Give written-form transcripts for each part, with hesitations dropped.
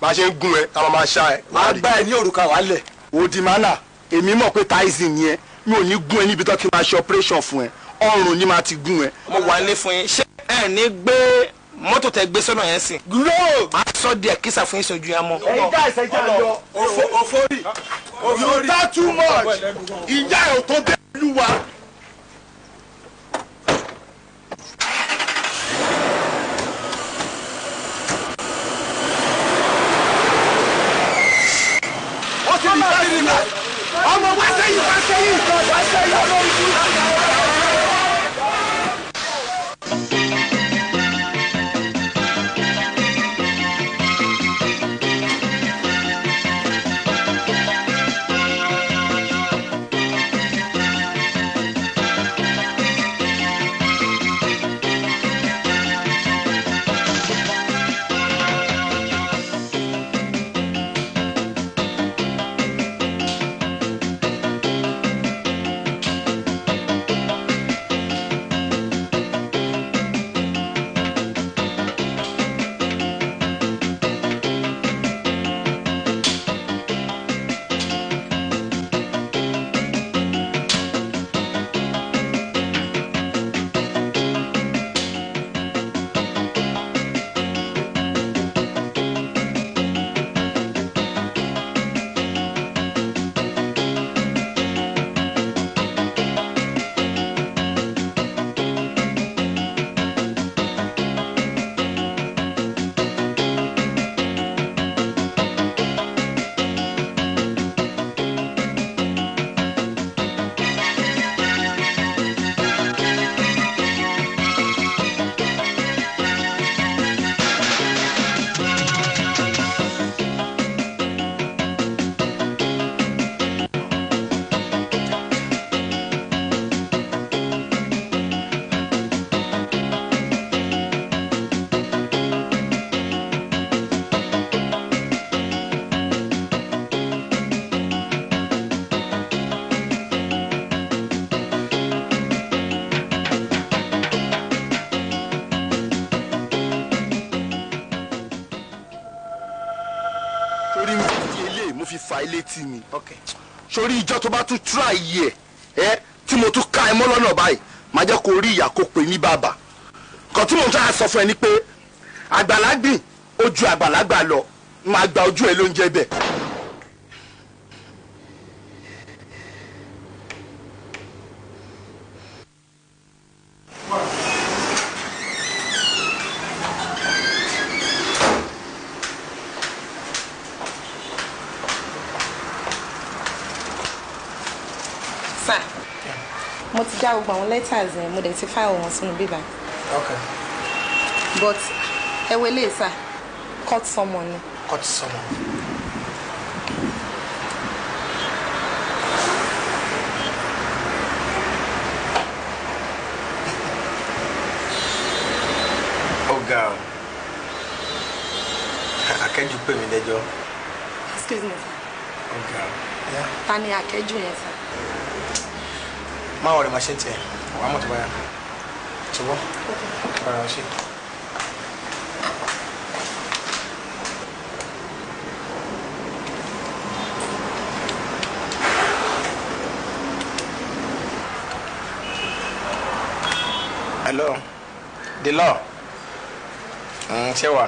Bá a ṣe ń gún ẹ, táwọn máa ṣá ẹ. Máa gbá ẹ ní òrùka wálẹ̀. Òdìmánà, èmi mọ̀ pé Tyson ni ẹ. Mi ò ní gún ẹ níbi tó ti máa ṣe operation fún ẹ. Ọrùn ni máa ti gún ẹ. Mo wà nílé fún yín. Ṣé ẹ ní gbé mọ́tò tẹ gbé sọ́nà yẹn sìn? Gúrò. Màá sọ díẹ̀ kísà fún yín sojú yẹn mọ́. Ẹ̀yin dá ẹsẹ̀ jà lọ. Òfòrí. You talk too much. Ìyá ẹ̀ ò tó bẹ́ẹ̀ lúwa. Ó ti rí báyìí nìyà. Ọmọ wá sẹ́yìn, wá sẹ́yìn, wá sẹ́yìn olórí burúkú. Torí mi fi eléyìí mo fi fa ilé tì mí. Sórí ìjọ tó bá tún try yẹ ẹ tí mo tún ká ẹ mọ́ lọ́nà báyìí, màá jẹ́ kó rí ìyá kó pè ní bàbá. Nǹkan tí mo ń try sọ fún ẹ ni pé àgbàlagbìn ojú àgbàlagbà lọ, máa gba ojú ẹ ló ń jẹ bẹ́ẹ̀. Sir, mo ti já gbogbo àwọn letters yẹn, mo dẹ̀ ti file wọn sínú bíbá. Okay. But ẹ wo eléyìí sir, court summon ni. Court summon. Ó ga o. Akẹ́jù pè mí lẹ́jọ́. Excuse me sir. Ó ga o. Ta ni akẹ́jù yẹn sir? Má wọlé, máa ṣe ń tiẹ̀. Wàá mọ̀ tó bá yà. Ṣùgbọ́n, ọ̀rọ̀ ṣe. Hello, the law. Ṣé wà?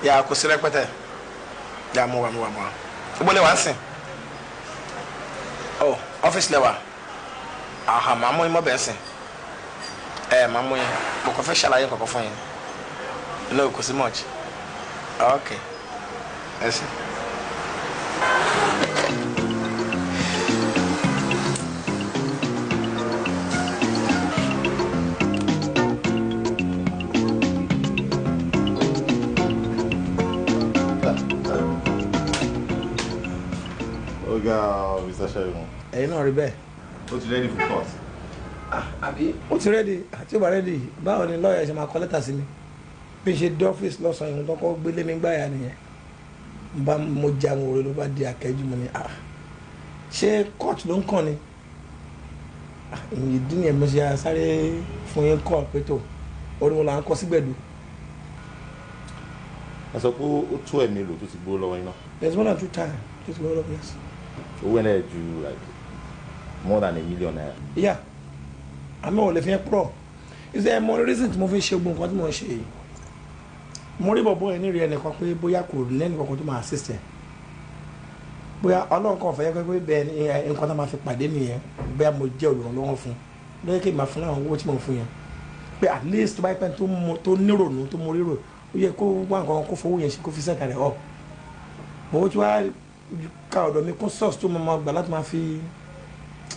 Yà kò sí rẹpẹtẹ. Yà mo wà, mo wà, mo wà. Ibo lẹ wà ń sìn? Oh, ọ́fíìsì lẹ wà. Àhà, màá mú yín mọ́ bẹ́ẹ̀ ń sìn. Ẹ màá mú yín. Mo kàn fẹ́ ṣàlàyé nǹkan kan fún yín. No, kò sí much. Okay. Ẹ ṣé. Ọ̀gá Mr. Ṣẹ́gun. Ẹ̀yin náà rí bẹ́ẹ̀. Ó ti ready for court. Àbí ó ti ready? Àti ó bá ready, báwo ni lọ́ọ̀yà ṣe máa kọ lẹ́tà sí mi? Bí n ṣe dé ọ́fíìsì lọ́sàn-án, ìhun tó kọ́ gbélé mi gbáyà nìyẹn. N bá mo jẹ àwọn òre ló bá di akẹ́jù mo ní, ah, ṣé court ló ń kàn ni? Ìdí nìyẹn mo ṣe sáré fún yín kọ́ pé tó orí wọn là ń kọ́ sígbẹ̀dù. Ẹ sọ pé ó tó ẹ̀mí lò tó ti gbó lọ́wọ́ iná. There's more than 2 times tó ti gbó lọ́wọ́, yes. Owó ẹ̀ náà ju like more than ₦1 million. Yeah, àmì ò lè fi yẹn pọ̀. Is there more reason tí mo fi ṣe gbogbo nǹkan tí mo ń ṣe yìí? Mo rí bọ̀bọ̀ yẹn nírí ẹnìkan pé bóyá kò lẹ́nu kankan tó máa assist ẹ̀. Bóyá Ọlọ́run kan fẹ́ pé bẹ́ẹ̀ ni nǹkan tó máa fi pàdé nìyẹn, bóyá mo jẹ́ olùrànlọ́wọ́ fún un. Lóye kí n máa fún láwọn owó tí mo fún yẹn. Pé at least tó bá pẹ́ tó nírònú tó mo rírò, ó yẹ kó wá nǹkan kó fowó yẹn ṣe kó fi sẹ́ka rẹ̀ ọ̀. Owó tí wàá ka ọ̀dọ̀ mi kún source tó mo máa gbà láti máa fi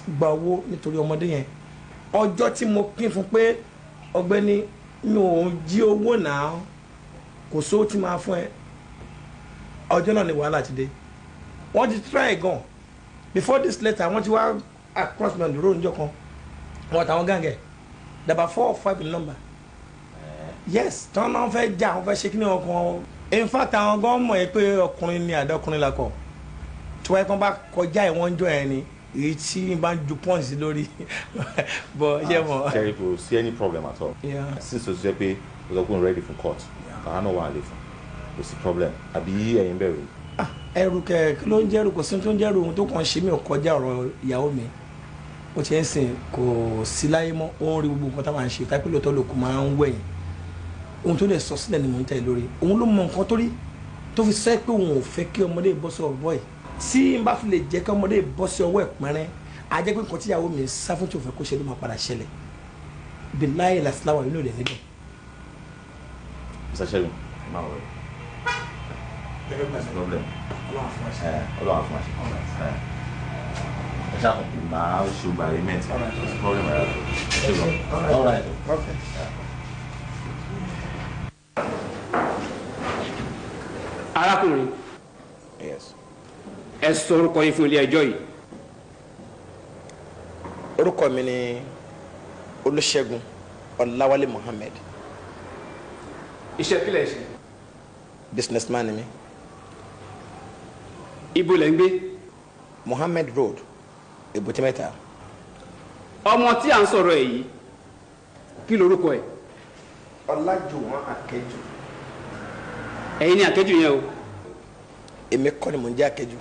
gba owó nítorí ọmọdé yẹn. Ọjọ́ tí mo pín fún pé ọ̀gbẹ́ni mi ò jí owó náà, kò sówó tí máa fún ẹ, ọjọ́ náà ni wàhálà ti dé. Wọ́n ti try gan before this letter, wọ́n ti wá across my road níjọ́ kan, wọ́n àtàwọn gàngẹ̀ about 4 or 5 in number. Yes, tí wọ́n náà fẹ́ jà, wọ́n fẹ́ ṣe kí ni ọkàn. In fact, àwọn gan mọ̀ ẹ́ pé ọkùnrin ni àdọ́kùnrin lakọ̀ tí wọ́n bá kọjá ìwọ̀n jọ ẹ̀ ni èyí tí n bá ń ju pọ́ǹsì lórí bọ̀ ṣe mọ̀. Jerry, kò sí any problem at all. Since o ti jẹ́ pé o sọ pé o ready for court, kàá náà wà lè fún, kò sí problem. Àbí ẹ̀yin bẹ̀rù? Ẹrù kẹ kí ló ń jẹ́rù, kò sí tó ń jẹ́rù. Ohun tó kàn ṣe mí ò kọjá ọ̀rọ̀ ìyàwó mi. Ó ti ń sìn kò sí láyé mọ́, ó ń rí gbogbo nǹkan táwọn à ń ṣe tápẹ́ lóòótọ́ lòkù máa ń wẹ̀yìn. Ohun tó lè sọ sílẹ̀ ni mò ń tẹ̀ lórí. Òun ló mọ nǹkan tó rí tó fi sẹ́ pé òun ò fẹ́ kí ọmọdé bọ́ sí ọ̀bọ̀ yìí. Tí n bá fi lè jẹ́ kí ọmọdé bọ́ sí ọwọ́ ẹ̀ pẹ́rẹ́, a jẹ́ pé nǹkan tíyàwó mi sá fún tí ò fẹ́ kó ṣe ló máa padà ṣẹlẹ̀. Biláyé làsíláwà inú rẹ̀ níbẹ̀. Mr. Ṣẹ́gun, máa wọ̀ ẹ́. Problem. Ọlọ́run á fún wa ṣe. Ẹ ṣàkùn máa ṣe gba arrangement. Kò sí problem rárá. All right. Okay. Arákùnrin. Yes. Ẹ sọ orúkọ yín fún ilé ẹjọ́ yìí. Orúkọ mi ni Olúṣẹ́gun Ọláwálé Mohammed. Iṣẹ́ kí lẹ̀ ń ṣe? Businessman ni mí. Ibo lẹ̀ ń gbé? Mohammed Road, Èbúté Mẹ́ta. Ọmọ tí à ń sọ̀rọ̀ ẹ̀ yìí, kí lorúkọ ẹ̀? Ọlájùwọ̀n Akẹ́jù. Ẹ̀yin ni Akẹ́jù yẹn o. Èmi kọ́ ni mò ń jẹ́ Akẹ́jù.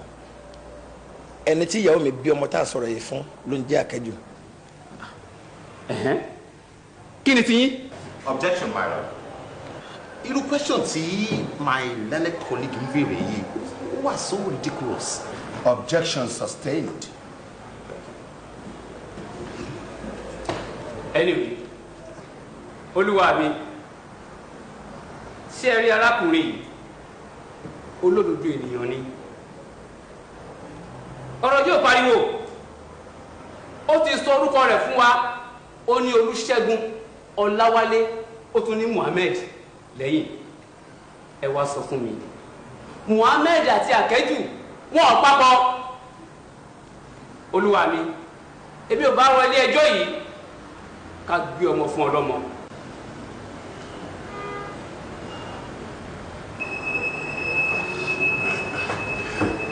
Ẹni tí ìyàwó mi bí ọmọ tá a sọ̀rọ̀ yìí fún ló ń jẹ́ Akẹ́jù. Kí ni tiyín? Objection, my lord. Irú question tí my learned colleague ń béèrè yìí ó wà so ridiculous. Objection sustained. Anyway, olúwa mi, ṣé ẹ rí arákùnrin yìí? Olódodo ènìyàn ni. Ọ̀rọ̀ yóò pariwo. Ó ti sọ orúkọ rẹ̀ fún wa. Ó ní Olúṣẹ́gun Ọláwálé, ó tún ní Muhammed lẹ́yìn. Ẹ wá sọ fún mi, Muhammed àti Akẹ́jù wọn ò papọ̀. Olúwa mi, èmi ò bá wọ ilé ẹjọ́ yìí ká gbé ọmọ fún ọlọ́mọ.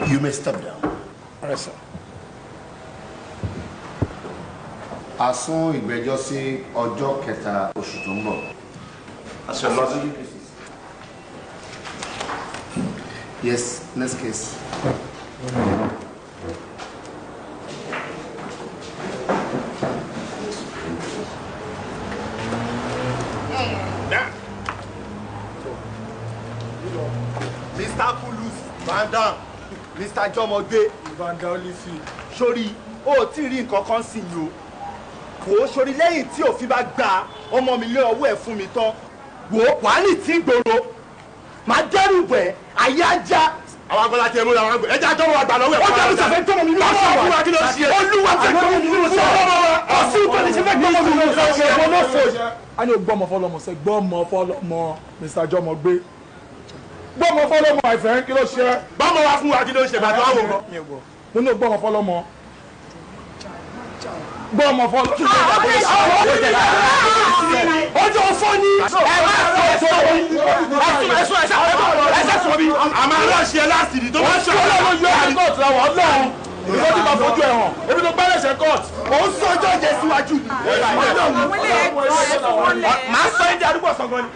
You may step down. All right, sir. A sún ìgbẹ́jọ́ sí ọjọ́ kẹta oṣù tó ń bọ̀. Yes, next case. Mr. Pulus, Van Mr. Jọmọgbé, sórí o ò tí ì rí nǹkan kan sí i o. Kò ó sórí lẹ́yìn tí òfin bá gba ọmọ mi lé ọwọ́ ẹ̀ fún mi tán. Wò ó wàhálì tí ń gbòòrò. Màá dẹ́rù bẹ̀, ayé ajá. Àwọn agbọ́dá ti ẹ̀ múra àwọn agbọ́dá. Ẹja jọ̀wọ́ àgbà lọ́wọ́ ẹ̀. Ó jẹ́ ìṣàfẹ́ tọ́mọ mi lọ́wọ́ fún wa kí ló ṣe. Olúwa fẹ́ tọ́mọ mi lọ́wọ́ ọ̀sùn tó lè ṣe fẹ́ tọ́mọ mi lọ́wọ́. A ní o gbọ́mọ fọlọ́mọ sẹ́, gbọ́mọ fọlọ́mọ Mr. Jọmọgbé. Gbọ́mọ fọlọ́mọ àìfẹ́ kí ló ṣe. Báwo wá fún wa kí ló ṣe bàtà wà wò gan. Mo ní o gbọ́mọ fọlọ́mọ. Gbọ́mọ fọlọ́mọ. Ọjọ́ fọ́ ni. Ẹ má sọ ẹ̀sùn ẹ̀sùn ẹ̀sùn sọ mi. Àmọ́ aláṣẹ láti ní tó bá ṣe. Ọlọ́run yọ ẹ̀mí kóòtù làwọn ọlọ́run. Ìfọ́ ti máa fojú ẹ̀ hàn. Èmi tó gbẹ́lẹ̀ṣẹ̀ kóòtù. Òun sọ ọjọ́ ìjẹ síwájú ni. Màá sọ ẹ́ di arúgbó ọ̀sán gan ni.